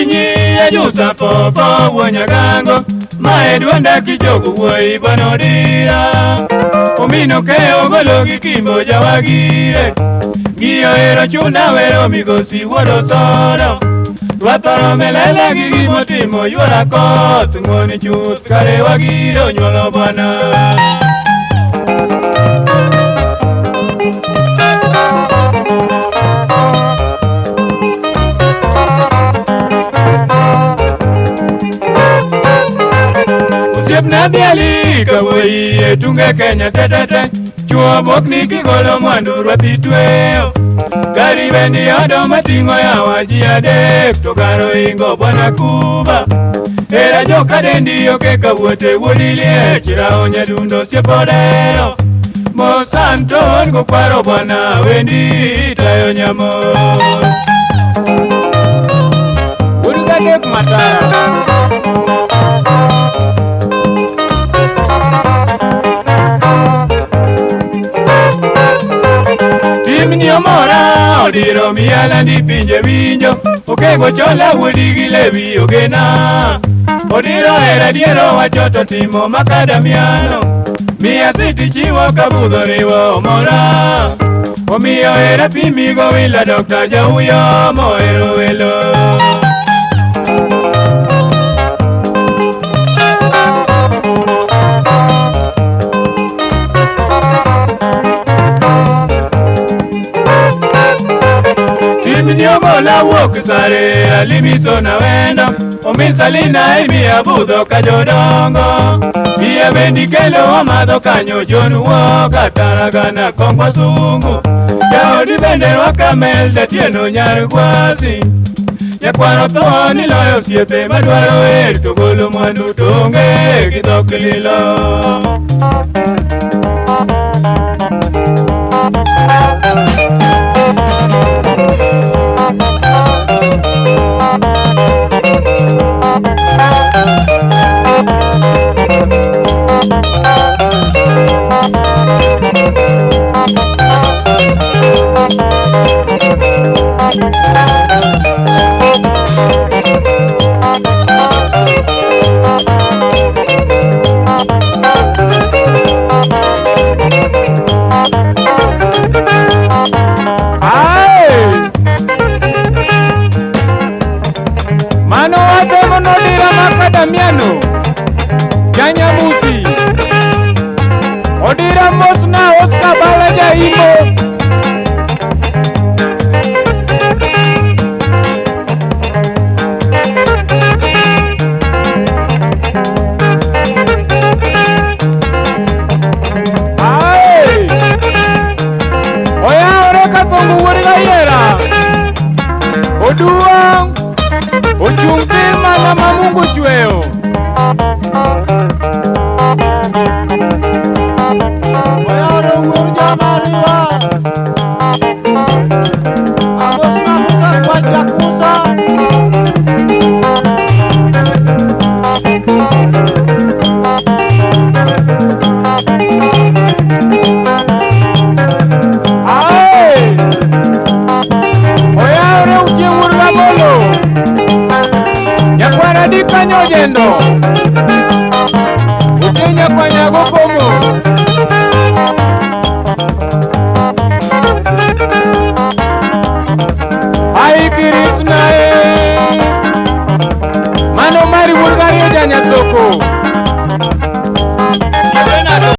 Akinyi ajusa popo wuo Nyagango ma e dwonda kijogo wuoyi bwana Odira. Omino keyo golo gi Kimbo jawagire. Giyo ero chuna wero migosi wuod Osoro. Rwathoro melela gi gimotimo yuora koth ng'oni chuth kare wagire onyuolo bwana. Osiepna dhiali kawuoyi e tunge Kenya tetete chuo bokni kigolo mwandu rwathi tweyo gari bendi odo mating'o yawa ji adek to kar oingo bwana Kuba era jokadendi oke kawuote wuod liech rawo nyadundo osiep odero Mosanton gokwaro bwana wendi tayo nyamo Wuod gadek matara. Timni omora odiro miala ndi pinje winjo okego chola wuodi gi lewi ogena odiro hera diero wacho to timo makadamiano miya siti chiwo kabudho riwo omora omiyo hera pimigo wila Dr. Jauyo mohero welo. Simni ogola wuok sare alimiso na wendo omin salina imiya budho ka jodongo iya bendi kelo wamadho kanyo John wuok ataragana kongwa sungu jaodi bende rwaka Melda Tieno nyar Gwasi nyakwaro tho ni loyo osiepe madwaro wer to golo mwandu to onge gi dhok lilo. Ae! Mano watemo nodira makadamiano. Janyamusi. Odira mosna Oscar Bala Jaimbo. Ae! Oyawore Kasongo wuod Gayiera. Oduong' ochung' tir mana ma Mungu ochweyo. Oyaro wuod Jamariwa. Amosna Musa kwa Jakusa. Ae! Oyawore Ochieng' wuod Rabolo. Nyakwar Adika Nyojendo. Ochieng' nyakwar Nyagokomo. Ai Krisna e. Mano mari wuod Gariyo Janyasoko.